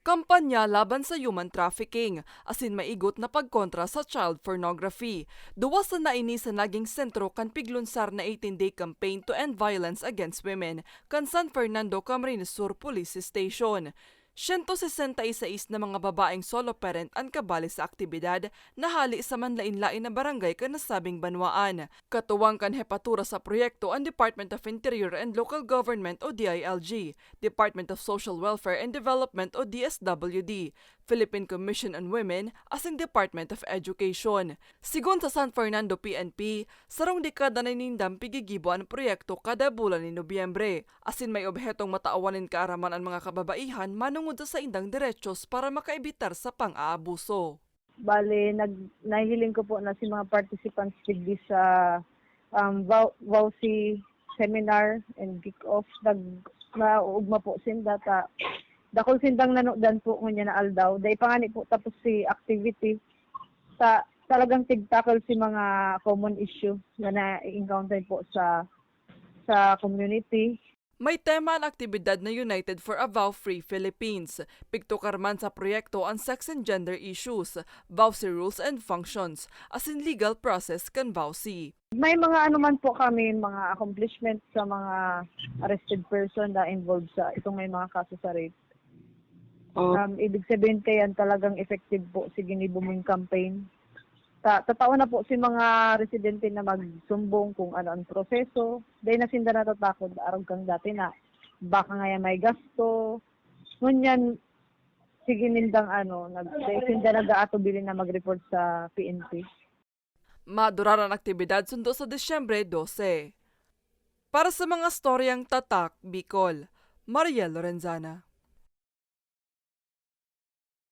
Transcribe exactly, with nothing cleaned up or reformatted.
Kampanya laban sa human trafficking, asin maigot na pagkontra sa child pornography. Duwa sana ini sa naging sentro kan piglunsar na eighteen-day campaign to end violence against women kan San Fernando Camarines Sur Police Station. Siyento sesenta y seis na mga babaeng solo parent an kabali sa aktibidad na hali sa manlain-lain na barangay kan nasabing banwaan. Katuwang kan hepatura sa proyekto an Department of Interior and Local Government o D I L G, Department of Social Welfare and Development o D S W D, Philippine Commission on Women, asin Department of Education. Sigon sa San Fernando P N P, sarong dekada na nindang pigigibo an proyekto kada bulan nin Nobyembre, asin may obhetong matawan nin kaaraman an mga kababaihan manongod sa saindang derechos para makaebitar sa pang-aabuso. Bale, nag-, nahihiling ko po na si mga participants digdi sa, um, Vau-, VAWC seminar and kick-off, nag-, nauugma po sinda ta dakul sindang nanudan po ngunyan na aldaw. Dai pa ngani po tapos si activity. Ta-, talagang tig-tackle si mga common issue na na-encounter po sa, sa community. May tema an aktibidad na United for a VAW Free Philippines. Pigtukar man sa proyekto an sex and gender issues, VAWC rules and functions, asin legal process kan VAWC. May mga ano man po kami, mga accomplishment sa mga arrested person na involved sa itong may mga kaso sa rape. Oh. Um, ibig sabihin kayan talagang effective po si ginibo mong campaign. Ta-, tatao na po si mga residente na magsumbong kung ano ang proseso. Dahil na sinda natatakot, arog kang dati na baka ngaya may gasto. Ngunyan, sige nindang ano, nag-, dahil sinda nag-aatubili na mag-report sa P N P. Madurara an aktibidad sundo sa Disyembre dose. Para sa mga storyang Tatak Bicol, Mariel Lorenzana.